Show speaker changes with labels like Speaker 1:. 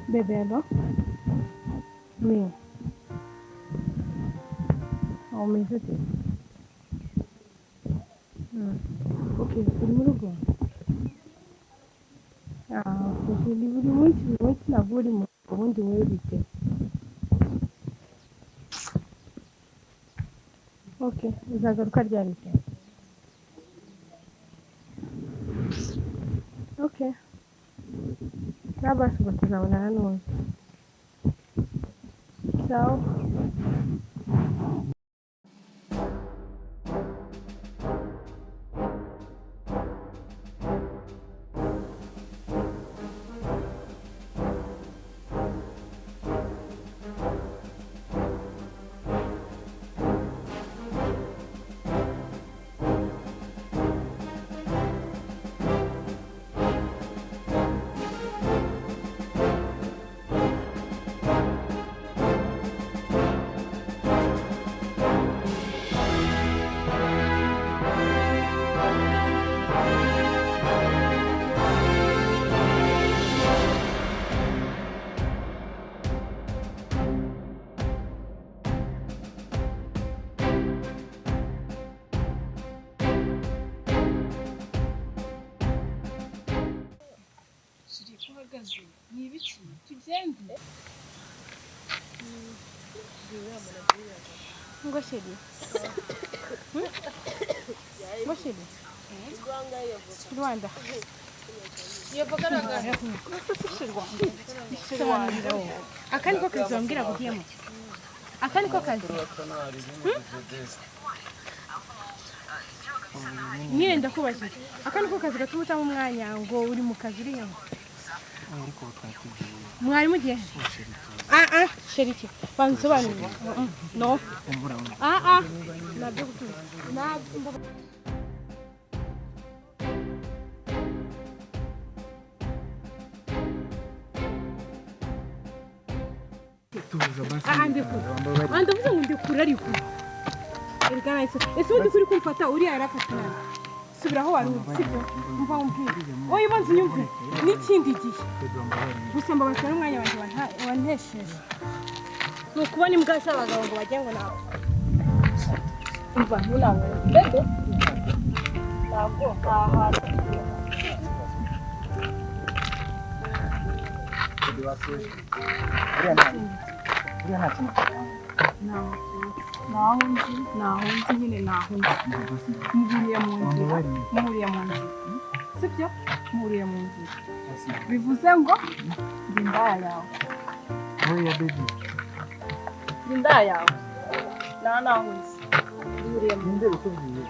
Speaker 1: Bébé, alors? Oui. Umeze ute? Okay, uri mu rugo? Ah, okay. Ni buri munsi, buri munsi ntabwo uri mu rugo, ubundi wowe bite? Okay, uzagaruka ryari se? Okay. Basi ubwo tuzabonana n'ubundi. Ciao.
Speaker 2: Uhagaze ni ibiki? Tugende.
Speaker 1: Ngo chérie. Ngo chérie. Rwanda. Aka niko kazi wambwira ngo ugiyemo? Aka niko kazi? Nyine ndakubajije. Aka niko kazi gatuma utama umwanya ngo uri mu kazi uri hehe? Mwari mugiye? Ah ah, chérie ki? Bansobanurire. No. Ah ah. Nabyo gutuza. Nabyo. Ah, ndikura. Ndavuze ngo ndikura ariko. Erega nahise. Ese ubundi kuri kumfata uriya yarafata nabi. Subira aho wari uri, sibyo? Mva umbwire. Oya banza unyumve. N'ikindi gihe. Gusa mbabazwa n'umwanya wanjye wantesheje. Ni ukubona imbwa z'abagabo ngo bajye ngo nawe. Umva ntunange. Bebe. Ntabwo ntahantu. Naho nzi nyine naho nzi. Muhuriye mu nzira. Muhuriye mu nzira. Sibyo? Muhuriye mu nzira. Bivuze ngo ndi indaya yawe.
Speaker 3: Oya baby.
Speaker 2: Ndi indaya yawe. Naho nzi. Muhuriye mu nzira.
Speaker 3: Ninde ukubwiye?